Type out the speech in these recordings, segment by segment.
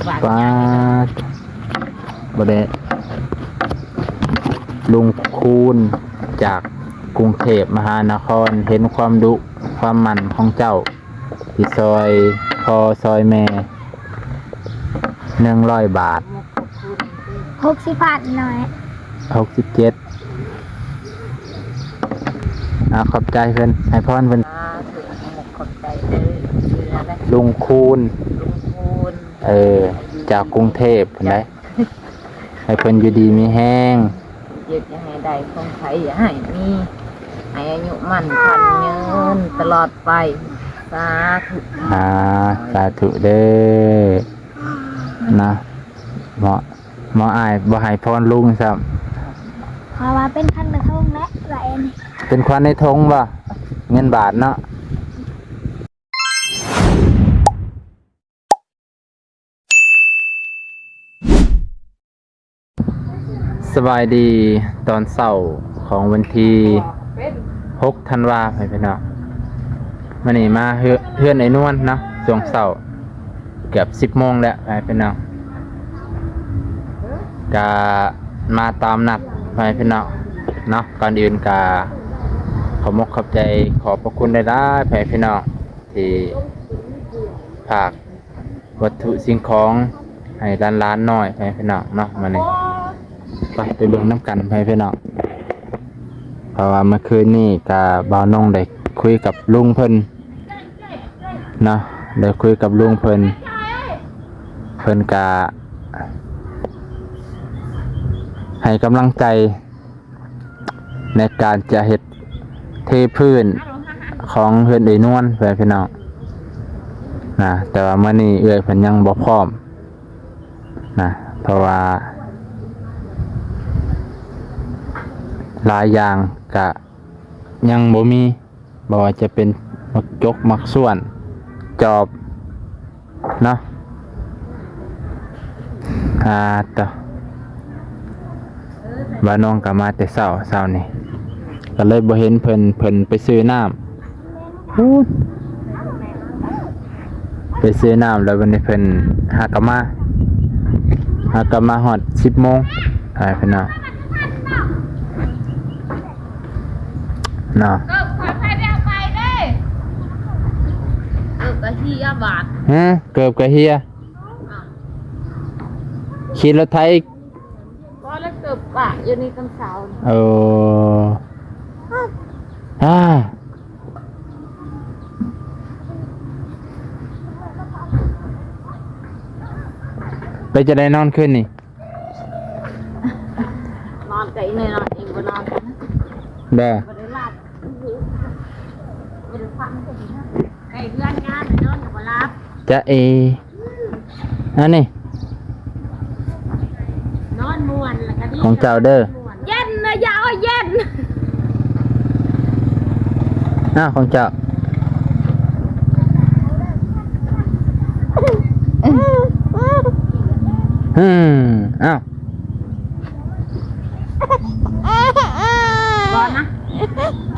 ປາດ ບໍ່ໄດ້ ລຸງຄູນຈາກກຸງເທບມະຫານະຄອນ ເຫັນຄວາມດຸຄວາມໝັ່ນຂອງເຈົ້າ ທີ່ຊ່ອຍພໍ່ຊ່ອຍແມ່ ໜຶ່ງຮ້ອຍບາດ ຫົກສິບພັນໜ້ອຍ ຫົກສິບເຈັດ ອາ ຂອບໃຈເພິ່ນ ໃຫ້ພອນເພິ່ນ ສາທຸ ຂອບໃຈເດີ ລຸງຄູນ ລຸງຄູນ ເອີ ຈາກກຸງເທບພຸ້ນໃດ ໃຫ້ເພິ່ນຢູ່ດີມີແຮງ ເຈັບຢ່າໃຫ້ໄດ້ ຄວາມໄຂ້ຢ່າໃຫ້ມີ ໃຫ້ອາຍຸໝັ້ນຂວັນຍືນຕະຫຼອດໄປ ສາທຸ ອາ ສາທຸເດີ ນະ ເໝາະ ເໝາະ ອ້າຍບໍ່ໃຫ້ພອນລຸງຊ້ຳ ເພາະວ່າເປັນຂວັນໃນຖົງແຫຼະ ວ່າແອນ ເປັນຂວັນໃນຖົງບໍ່ ເງິນບາດເນາະ. ສະບາຍດີຕອນເຊົ້າຂອງວັນທີຫົກທັນວາ ໃຫ້ພີ່ນ້ອງ ມື້ນີ້ມາເຮືອນ ເຮືອນໄອ້ນວນເນາະ ຊ່ວງເຊົ້າ ເກືອບສິບໂມງແລ້ວ ໃຫ້ພີ່ນ້ອງ ກະມາຕາມນັດ ໃຫ້ພີ່ນ້ອງເນາະ ກ່ອນອື່ນກະ ຂອບມົກຂອບໃຈ ຂອບພະຄຸນຫຼາຍໆ ໃຫ້ພີ່ນ້ອງ ທີ່ຝາກວັດຖຸສິ່ງຂອງໃຫ້ຫຼານໆນ້ອຍ ໃຫ້ພີ່ນ້ອງເນາະ ມື້ນີ້ ໄປ ໄປເບິ່ງນຳກັນ ໃຫ້ພີ່ນ້ອງ ເພາະວ່າເມື່ອຄືນນີ້ກະບ່າວນົງໄດ້ຄຸຍກັບລຸງເພິ່ນເນາະ ໄດ້ຄຸຍກັບລຸງເພິ່ນ ເພິ່ນກະໃຫ້ກຳລັງໃຈ ໃນການຈະເຮັດເທພື້ນຂອງເຮືອນເອື້ອຍນວນ ແຟນພີ່ນ້ອງນະ ແຕ່ວ່າມື້ນີ້ເອື້ອຍເພິ່ນຍັງບໍ່ພ້ອມນະ ເພາະວ່າຫຼາຍຢ່າງກະຍັງບໍ່ມີ ບໍ່ວ່າຈະເປັນໝາກຈົກ ໝາກສ້ວນ ຈອບ ເນາະ ອາ ຕະ ບ່າວນົງກໍມາແຕ່ເຊົ້າ ເຊົ້ານີ້ ກໍເລີຍບໍ່ເຫັນເພິ່ນ ເພິ່ນໄປຊື້ນ້ຳ ໄປຊື້ນ້ຳແລ້ວ ບັດນີ້ເພິ່ນຫາກໍມາ ຫາກໍມາຮອດສິບໂມງ ໃຫ້ເພິ່ນເນາະ ເນາະ ເກີບຂ້ອຍໃຜໄດ້ເອົາໄປເດ້ ເກີບກະເຮຍບາດ ຮະ ເກີບກະເຮຍ ຂີ່ລົດໄຖ ບໍ່ ແລ້ວເກີບປະຢູ່ນີ້ຕອນເຊົ້າ ເອີ ອາ ເປັນຈັ່ງໃດນອນຄືນນີ້? ນອນກະອີແມ່ນອນເອງ ບໍ່ນອນ ບໍ່ ບໍ່ໄດ້ຫຼັບ ບໍ່ໄດ້ພັກ ໃກ້ເຮືອນງານນອນກໍບໍ່ຫຼັບ ຈະເອ ອັນນີ້ ນອນມ່ວນ ແລ້ວກໍດີ ຂອງເຈົ້າເດີ ເຢັນນະ ຢ່າເອົາເຢັນ ອ້າວ ຂອງເຈົ້າ ອືມ ອ້າວ ບໍ່ນະ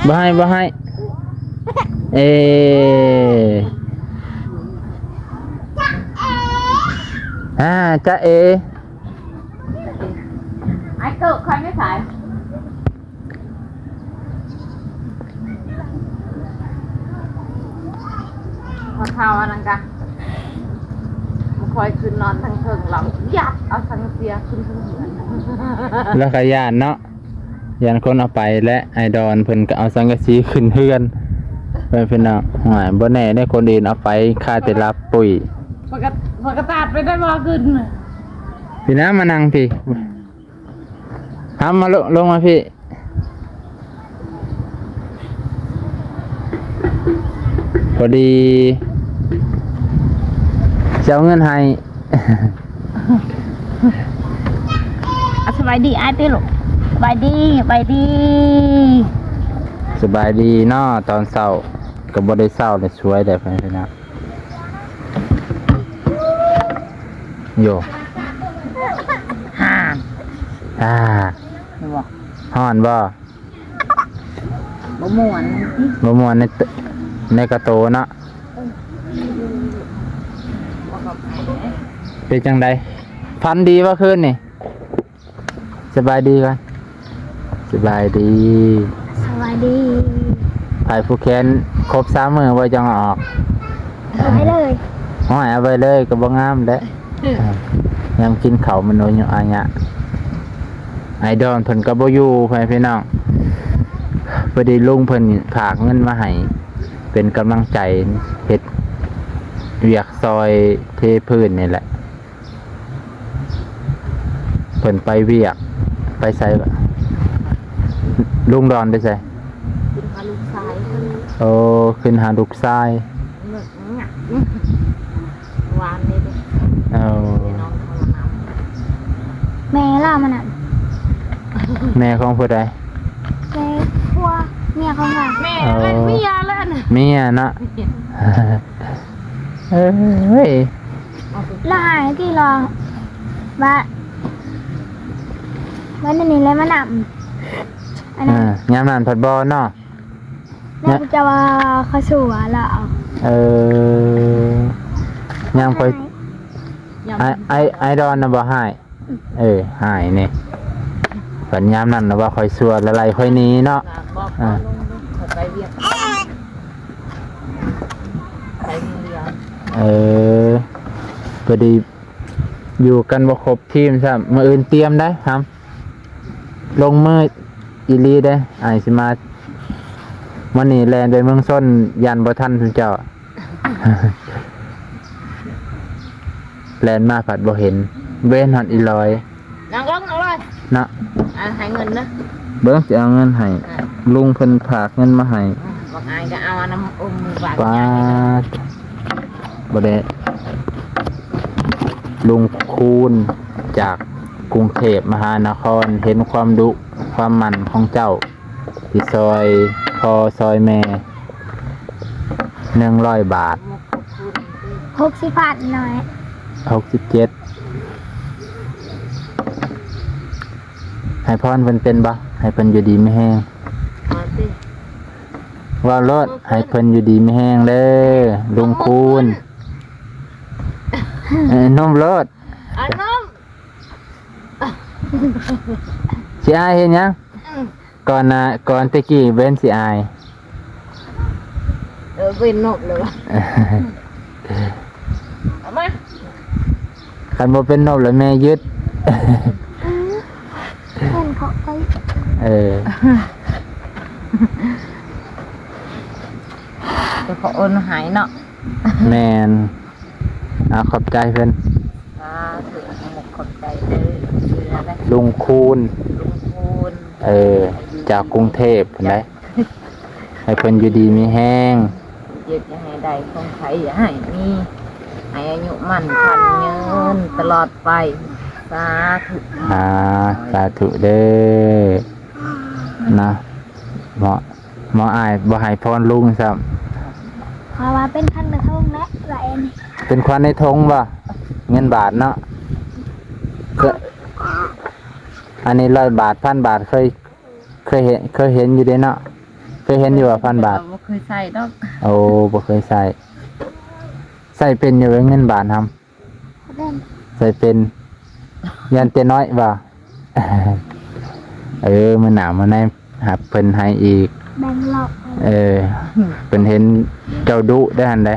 ບໍ່ໃຫ້ ບໍ່ໃຫ້ ເອ ອາ ຈະເອ ອ້າຍເກີບຂ້ອຍໄປໃສ? ມາເຂົ້າອັນນັ້ນກະ ບໍ່ຄ່ອຍຂຶ້ນນອນທາງເທິງ ລາວຍັດເອົາສັງກະສີຂຶ້ນເທິງເຮືອນ ລາວກະຢ້ານເນາະ ຢ້ານຄົນເອົາໄປ ແລະ ອ້າຍດອນເພິ່ນກະເອົາສັງກະສີຂຶ້ນເຮືອນ ເພິ່ນ ເພິ່ນເນາະ ໂອ້ຍ ບໍ່ແນ່ເດ້ ຄົນອື່ນເອົາໄປ ຄາແຕ່ລາປຸ້ຍ ປະກະ ປະກະຕາດໄປໄດ້ບໍ່ຂຶ້ນ ພີ່ນະ ມານັ່ງພີ້. ທຳມາ ລົງ ລົງມາພີ້ ພໍດີຊິເອົາເງິນໃຫ້ ອາ ສະບາຍດີອ້າຍຕິລູກ ສະບາຍດີ ສະບາຍດີ ສະບາຍດີເນາະ ຕອນເຊົ້າກໍບໍ່ໄດ້ເຊົ້າ ໄດ້ສວຍ ໄດ້ໄປນະ. ໂຢ ຮ້ອນ ອ່າ ແມ່ນບໍ່? ຮ້ອນບໍ່? ບໍ່ມ່ວນ ບໍ່ມ່ວນໃນ ໃນກະໂຕເນາະ. ບໍ່ເຂົ້າໃຈເດ້ ເປັນຈັ່ງໃດ? ຝັນດີບໍ່ຄືນນີ້? ສະບາຍດີກ່ອນ. ສະບາຍດີ. ສະບາຍດີ. ໃຜຜູ້ແຂນຄົບສາມມື້ບໍ່ຈັ່ງເອົາອອກ? ເອົາໄວ້ເລີຍ. ໂອ້ຍ ເອົາໄວ້ເລີຍກໍບໍ່ງາມແຫຼະ. ຍາມກິນເຂົ້າມັນໂອຍຸອາຍະ. ອ້າຍດອນເພິ່ນກໍບໍ່ຢູ່ ພໍ່ແມ່ພີ່ນ້ອງ. ພໍດີລຸງເພິ່ນຝາກເງິນມາໃຫ້ ເປັນກຳລັງໃຈເຮັດວຽກຊ່ອຍເທພື້ນນີ້ແຫຼະ. ເພິ່ນໄປວຽກ ໄປໃສ? ລຸງດອນໄປໃສ? ຂຶ້ນຫາລູກຊາຍເພິ່ນ. ໂອ້ ຂຶ້ນຫາລູກຊາຍ. ວານນີ້ເດ້. ເອົາ ແມ່ລາວມານຳ. ແມ່ຂອງຜູ້ໃດ? ແມ່ຜົວ ເມຍຂອງລາວ. ແມ່ ເອີ ແມ່ນເມຍແລ້ວນະ. ເມຍເນາະ. ເອີຍ ລະຫາຍທີ່ລະວ່າ ວ່ານັ້ນນີ້ແຫຼະມານຳ. ອັນນັ້ນ ເອີ ຍາມນັ້ນພັດບໍ່ເນາະ. ແລ້ວຈະວ່າເຂົາຊົ່ວລະ. ເອີ ຍາມຂ້ອຍ ຍາມ ອ້າຍ ອ້າຍ ອ້າຍດອນນະບໍ່ຮ້າຍ. ເອີ ຫາຍນີ້ ບັດຍາມນັ້ນລະວ່າຂ້ອຍຊົ່ວ ລະໄລ່ຂ້ອຍໜີເນາະ. ບອກ ເອີ ເຂົາລົງ ເຂົາໄປວຽກ ໄປໂຮງຮຽນ. ເອີ ພໍດີຢູ່ກັນບໍ່ຄົບທີມຊ້ຳ. ມື້ອື່ນຕຽມໄດ້ຫຳ ລົງມືອີ່ຫຼີເດ້. ອ້າຍຊິມາມື້ນີ້ແລ່ນໄປເມືອງຊົນ ຢ້ານບໍ່ທັນຊຸມເຈົ້າ. ແລ່ນມາພັດບໍ່ເຫັນ ເວນຮອດອີຫຼອຍ. ນັ່ງລົງເອົາເລີຍເນາະ. ອ່າ ໃຫ້ເງິນເດີ ເບິ່ງຊິເອົາເງິນໃຫ້. ອ່າ ລຸງເພິ່ນຝາກເງິນມາໃຫ້. ບັກອາຍກໍເອົາອັນນ້ຳອົມມືບາດ. ປາດ ບໍ່ໄດ້ ລຸງຄູນຈາກກຸງເທບມະຫານະຄອນ ເຫັນຄວາມດຸຄວາມໝັ່ນຂອງເຈົ້າ ທີ່ຊ່ອຍພໍ່ຊ່ອຍແມ່ ໜຶ່ງຮ້ອຍບາດ. ຫົກສິບພັນໜ້ອຍ ຫົກສິບເຈັດ. ໃຫ້ພອນເພິ່ນເປັນບໍ່? ໃຫ້ເພິ່ນຢູ່ດີມີແຮງ. ເວົ້າໂລດ ໃຫ້ເພິ່ນຢູ່ດີມີແຮງເດີ ລຸງຄູນ. ເອີ ນົມໂລດ ເອົານົມ. ຊິອາຍເຮັດຫຍັງ? ອືມ ກ່ອນນະ ກ່ອນແຕ່ກີ້ເວັນຊິອາຍ. ເອີ ເປັນນົບແລ້ວ ເອົາມາ. ຄັນບໍ່ເປັນນົບແລ້ວແມ່ຍຶດ. ອືມ ເຫັນເຂົາໄປ. ເອີ ແຕ່ເຂົາໂອນໃຫ້ເນາະ. ແມ່ນ. ອ່າ ຂອບໃຈເພິ່ນ. ສາທຸ ຂອບໃຈເດີ. ລຸງຄູນ ລຸງຄູນ. ເອີ ຈາກກຸງເທບພຸ້ນໃດ. ໃຫ້ເພິ່ນຢູ່ດີມີແຮງ ເຈັບຢ່າໃຫ້ໄດ້ ຄວາມໄຂ້ຢ່າໃຫ້ມີ ໃຫ້ອາຍຸໝັ້ນຂວັນຍືນຕະຫຼອດໄປ. ສາທຸ. ອ່າ ສາທຸເດີນະ. ເໝາະ ເໝາະ ອ້າຍບໍ່ໃຫ້ພອນລຸງຊ້ຳ ເພາະວ່າເປັນຂວັນໃນຖົງແຫຼະ ວ່າອັນນີ້ ເປັນຂວັນໃນຖົງບໍ່? ເງິນບາດເນາະ. ເຄີຍ ອັນນີ້ຮ້ອຍບາດ ພັນບາດ ເຄີຍ ເຄີຍເຫັນ ເຄີຍເຫັນຢູ່ເດ້ເນາະ. ເຄີຍເຫັນຢູ່ບໍ່ ພັນບາດ? ບໍ່ເຄີຍໃຊ້ດອກ. ໂອ້ ບໍ່ເຄີຍໃຊ້. ໃຊ້ເປັນຢູ່ເງິນບາດຫຳ? ເປັນ ໃຊ້ເປັນ. ຢ້ານແຕ່ນ້ອຍບໍ່? ເອີ ມື້ໜ້າມື້ໃນຫາເພິ່ນໃຫ້ອີກ. ແບ່ງລອກ. ເອີ ເພິ່ນເຫັນເຈົ້າດຸເດ້ຫັ້ນໃດ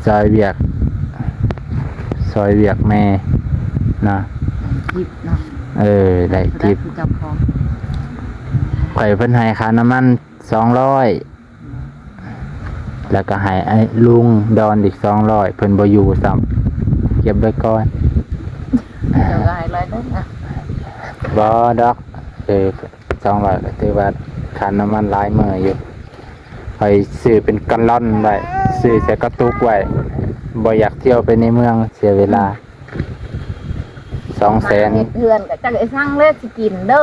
ຊ່ອຍວຽກ ຊ່ອຍວຽກແມ່ນະ. ທິບເນາະ. ເອີ ໄດ້ທິບ. ເຈົ້າຂອງ ຂ້ອຍເພິ່ນໃຫ້ຄ່ານ້ຳມັນສອງຮ້ອຍ ແລ້ວກໍໃຫ້ອ້າຍລຸງດອນອີກສອງຮ້ອຍ ເພິ່ນບໍ່ຢູ່ຊ້ຳ ເກັບໄວ້ກ່ອນ. ເຈົ້າກໍໃຫ້ຮ້ອຍໜຶ່ງອະ. ບໍ່ດອກ ເອີ ສອງຮ້ອຍ ກໍຖືວ່າຄ່ານ້ຳມັນຫຼາຍມື້ຢູ່. ຂ້ອຍຊື້ເປັນກາລອນໄວ້ ຊື້ໃສ່ກະຕຸກໄວ້ ບໍ່ຢາກທ່ຽວໄປໃນເມືອງເສຍເວລາ. ສອງແສນ ເຮັດເຮືອນກໍຈັກໄດ້ສັ່ງເລີຍ ຊິກິນເດີ.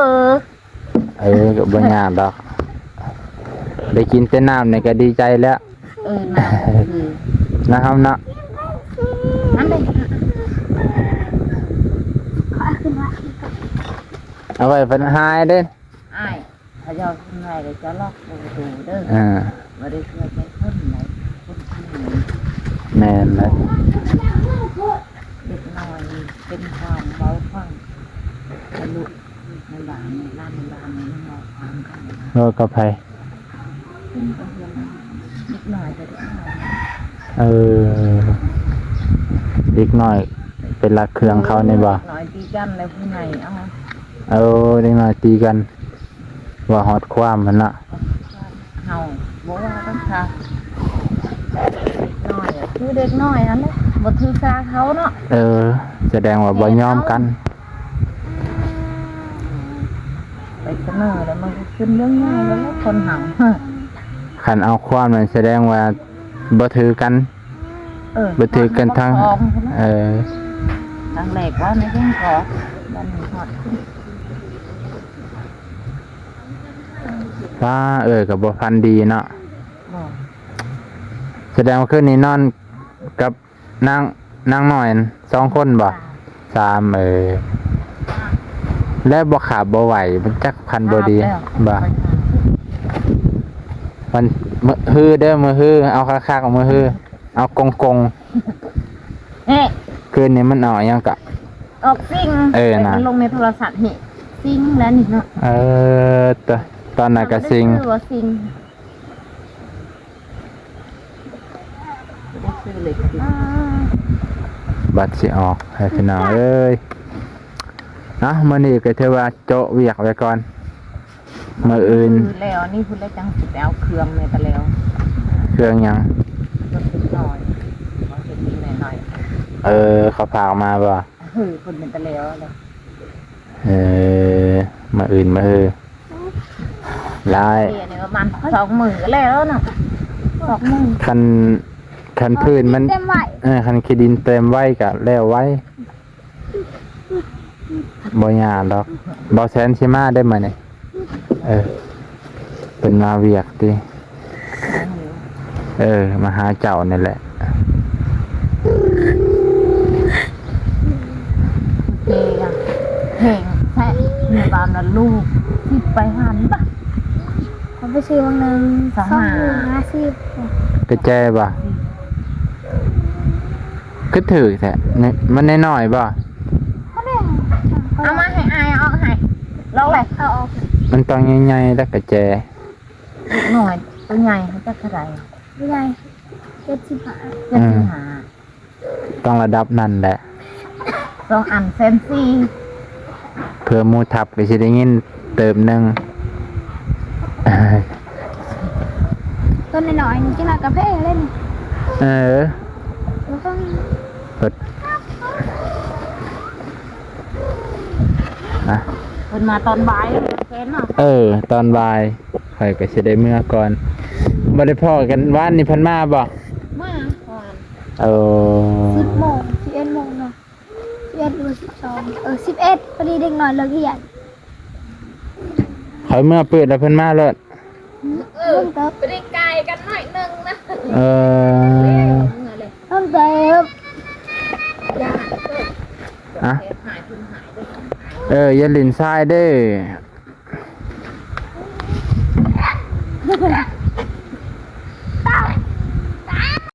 ເອີ ກໍບໍ່ຍາກດອກ ໄດ້ກິນແຕ່ນ້ຳນີ້ກໍດີໃຈແລ້ວ. ເອີ ນ້ຳຄື ນ້ຳເນາະ. ນັ້ນເດ້ ເອົາໄວ້ເພິ່ນຫາຍເດ້. ອ້າຍ ເຂົາເຈົ້າຂຶ້ນໄວ້ແລ້ວຈະລັອກປະຕູເດີ. ອ່າ ບໍ່ໄດ້ເຊື່ອໃຈຄົນໃດ ຄົນທາງນີ້. ແມ່ນແລ້ວ. ເອີ ກັບໃຜ? ເດັກນ້ອຍ ເອີ ເດັກນ້ອຍໄປລັກເຄື່ອງເຂົານີ້ບໍ່? ເດັກນ້ອຍຕີກັນແລ້ວຜູ້ໃຫຍ່ເອົາ ເອີ ເດັກນ້ອຍຕີກັນ ວ່າຮອດຄວາມຫັ້ນນະ. ເຮົາບໍ່ວ່າກັນຄ່ະ ເດັກນ້ອຍຄືເດັກນ້ອຍຫັ້ນແຫຼະ ບໍ່ຖືກາເຂົາເນາະ. ເອີ ສະແດງວ່າບໍ່ຍອມກັນ ໄປສະເໜີແລ້ວມັນກໍຂຶ້ນເລື່ອງໃຫຍ່ແລ້ວ ຄົນເຮົາ ຄັນເອົາຄວາມນັ້ນສະແດງວ່າບໍ່ຖືກກັນ. ເອີ ບໍ່ຖືກກັນທັງ ເອີ ທັງແລກວ່າໃນເລື່ອງຂອງ ບັດນີ້ຮອດ ປ້າ ເອີຍ ກໍບໍ່ຝັນດີເນາະ. ບໍ່ ສະແດງວ່າຄືນນີ້ນອນກັບນາງ ນາງນ້ອຍສອງຄົນບໍ່? ສາມ ເອີ ແລ້ວບໍ່ຂາບບໍ່ໄຫວ ມັນຈັກຝັນບໍ່ດີ ຂາບແລ້ວ ບໍ່ ມັນມື້ຮືເດີ ມື້ຮື ເອົາຄັກໆ ມື້ຮື ເອົາກົງໆ. ເອີ ຄືນນີ້ມັນເອົາຫຍັງກະ ອອກຊິງ ເອີ ນະ ມັນລົງໃນໂທລະສັບນີ້ ຊິງແລ້ວນີ້ເນາະ. ເອີ ຕອນນັ້ນກະຊິງ ມັນຊື່ວ່າຊິງ ບໍ່ໄດ້ຊື້ເລີຍ ບັດຊິອອກໃຫ້ພີ່ນ້ອງເອີຍ. ເນາະ ມື້ນີ້ກໍຖືວ່າໂຈະວຽກໄວ້ກ່ອນ. ມື້ອື່ນ ມື້ແລ້ວນີ້ພຸ້ນແຫຼະ ຈັ່ງຊິໄປເອົາເຄື່ອງແມ່ຕາແລ້ວ. ເຄື່ອງຫຍັງ? ເຄື່ອງເດັກນ້ອຍ ເອົາເຮັດນີ້ໜ້ອຍໆ. ເອີ ເຂົາຝາກມາບໍ່? ເອີ ເພິ່ນແມ່ຕາແລ້ວແຫຼະ. ເອີ ມື້ອື່ນ ມື້ອື່ນ ຫຼາຍ ເອີ ອັນນີ້ປະມານສອງມື້ແລ້ວເນາະ ສອງມື້. ຄັນ ຄັນພື້ນມັນ ເອີ ຄັນຂີ້ດິນເຕັມໄວ້ກໍແລ້ວໄວ. ບໍ່ຍາກດອກ ບ່າວແສນຊິມາໄດ້ມື້ນີ້. ເອີ ເພິ່ນມາວຽກຕິ? ເອີ ມາຫາເຈົ້ານີ້ແຫຼະ. ເພງ ເພງແທ້ ໃນບ້ານລະລູກ ສິບໄປຫັ້ນບາດ ເຂົາໄປຊື້ຫວ່າງໜຶ່ງ ສອງຮ້ອຍຫ້າສິບ ກະແຈບໍ່? ຄືຖືກແທ້ ມັນນ້ອຍໆບໍ່? ເອົາມາໃຫ້ອ້າຍເອົາອອກໃຫ້ ລອງເລີຍ ເອົາອອກ. ມັນຕ້ອງໃຫຍ່ໆ ແລ້ວກະແຈ ເດັກນ້ອຍໂຕໃຫຍ່ ເຂົາຈັກເທົ່າໃດ? ໂຕໃຫຍ່ ເຈັດສິບຫ້າ ເຈັດສິບຫ້າ ອືມ ຕ້ອງລະດັບນັ້ນແຫຼະ ສອງອັນແສນສີ່. ເພື່ອໝູ່ທັບກໍຊິໄດ້ຍິນເຕີບໜຶ່ງ. ຕົວນ້ອຍໆນີ້ກິນເອົາກາເຟເລີຍນີ້. ເອີ ບໍ່ຕ້ອງ ເພິ່ນ ອະ ເພິ່ນມາຕອນບ່າຍແມ່ນເນາະ. ເອີ ຕອນບ່າຍ ຂ້ອຍກໍຊິໄດ້ເມືອກ່ອນ. ບໍ່ໄດ້ພໍ້ກັນວານນີ້ ເພິ່ນມາບໍ່? ມາວານ. ເອີ ສິບໂມງ ສິບເອັດໂມງເນາະ. ສິບເອັດ ຫຼື ສິບສອງ ເອີ ສິບເອັດ ພໍດີເດັກນ້ອຍເລີກຮຽນ. ຂ້ອຍເມືອປຶດແລ້ວເພິ່ນມາໂລດ. ເອີ ເອີ ບໍ່ໄດ້ໄກກັນໜ້ອຍໜຶ່ງນະ. ເອີ ເອີ ເອີ ຢ່າຫຼິ້ນຊາຍເດີ້.